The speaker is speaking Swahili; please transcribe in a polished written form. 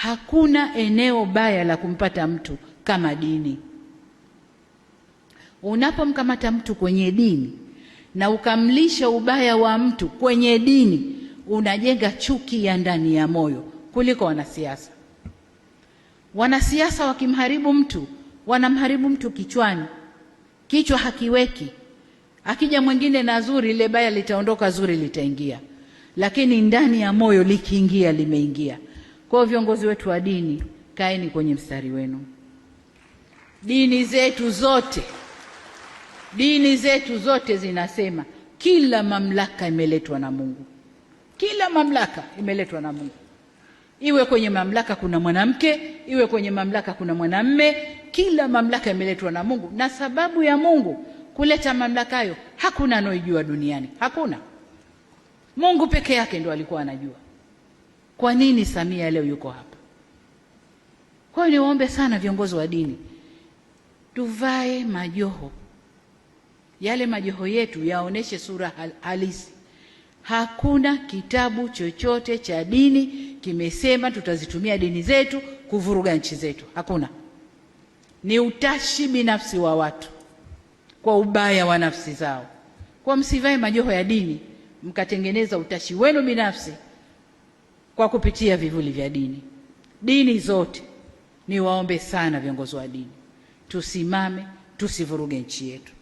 Hakuna eneo baya la kumpata mtu kama dini. Unapomkamata mtu kwenye dini na ukamlisha ubaya wa mtu kwenye dini, unajenga chuki ya ndani ya moyo kuliko wanasiasa. Wanasiasa wakimharibu mtu, wanamharibu mtu kichwani, kichwa hakiweki. Akija mwingine na zuri, ile baya litaondoka, zuri litaingia, lakini ndani ya moyo likiingia, limeingia. Kwa hiyo viongozi wetu wa dini, kaeni kwenye mstari wenu. Dini zetu zote, dini zetu zote zinasema kila mamlaka imeletwa na Mungu, kila mamlaka imeletwa na Mungu. Iwe kwenye mamlaka kuna mwanamke, iwe kwenye mamlaka kuna mwanamme, kila mamlaka imeletwa na Mungu, na sababu ya Mungu kuleta mamlaka hayo hakuna anaijua duniani, hakuna. Mungu peke yake ndo alikuwa anajua. Kwa nini Samia leo yuko hapa? Kwa hiyo niwaombe sana viongozi wa dini, tuvae majoho yale, majoho yetu yaoneshe sura halisi. Hakuna kitabu chochote cha dini kimesema tutazitumia dini zetu kuvuruga nchi zetu. Hakuna. Ni utashi binafsi wa watu kwa ubaya wa nafsi zao. Kwa msivae majoho ya dini mkatengeneza utashi wenu binafsi kwa kupitia vivuli vya dini. Dini zote, niwaombe sana viongozi wa dini, tusimame, tusivuruge nchi yetu.